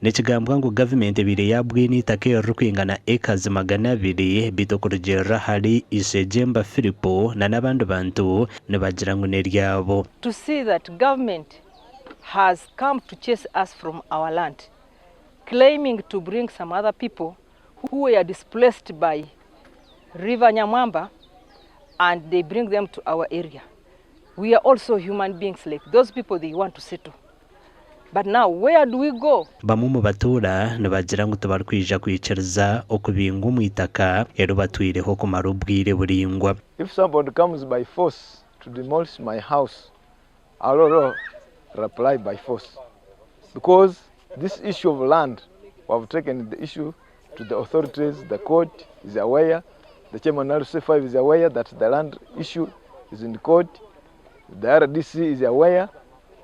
Nikigambwa ngu gavumenti ebaire yaabwine eitaka eririkwingana ekazi 200 beitu okurugiirira ahari Isejemba Philip na n'abandi bantu nibagira ngu n'eryabo. To see that government has come to chase us from our land claiming to bring some other people who were displaced by River Nyamwamba and they bring them to our area. We are also human beings like those people they want to settle. But now where do we go? Bamwe omu batuura nibagira ngu tibarikwija kwikiriza okubingwa omu itaka eri batwireho kumara obwire buraingwa. If somebody comes by force to demolish my house, I will reply by force because this issue of land we have taken the issue to the authorities, the court is aware, the chairman LC5 is aware that the land issue is in court, the RDC is aware,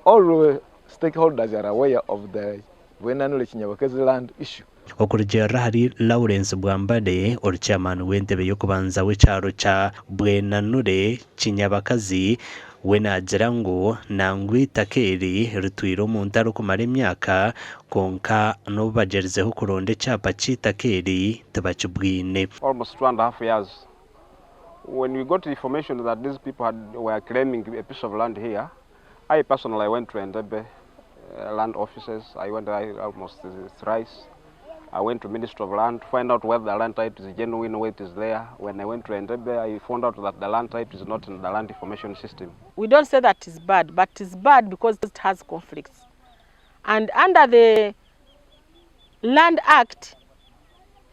all stakeholders are aware of the Bwenanure Kinyabakazi land issue. Okurugiirira ahari Lawrence Bwambale, ori chairman w'entebe y'okubanza w'ekyaro kya Bwenanure Kinyabakazi, we naagira ngu nangwa eitaka eri ritwire omu ntaro kumara emyaka kwonka n'obu bagyerizeho kuronda ekyapa ky'eitaka eri tibakibwine. Almost 2.5 years when we got information that these people had, were claiming a piece of land here, I personally went to Entebbe land offices. I went there almost thrice. I went to Ministry of Land to find out whether the land type is genuine, whether it is there. When I went to Entebbe, I found out that the land type is not in the land information system. We don't say that it's bad, but it's bad because it has conflicts. And under the Land Act,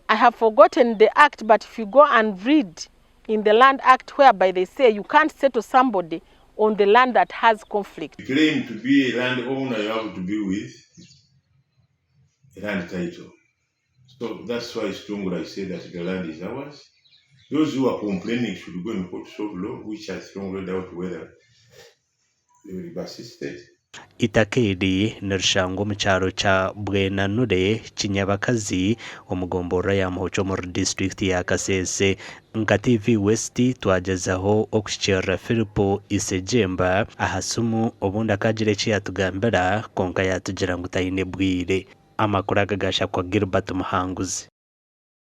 I have forgotten the act, but if you go and read in the Land Act whereby they say you can't settle somebody on the land that has conflict. You claim to be a landowner, you have to be with a land title. So that's why strongly I say that the land is ours. Those who are complaining should go in court of law, which I strongly doubt whether they will be assisted. Eitaka eri nirishangwa omu kyaro kya Bwenanure Kinyabakazi omu gomborora ya Muhokya omuri disiturikiti ya Kasese. Nka TV West twagyezaho okuhikiirira Philip Isejemba aha simu obundi akaagira eki yaatugambira kwonka yaatugira ngu taine bwire. Amakuru aga gaashakwa Gilbert Muhanguzi.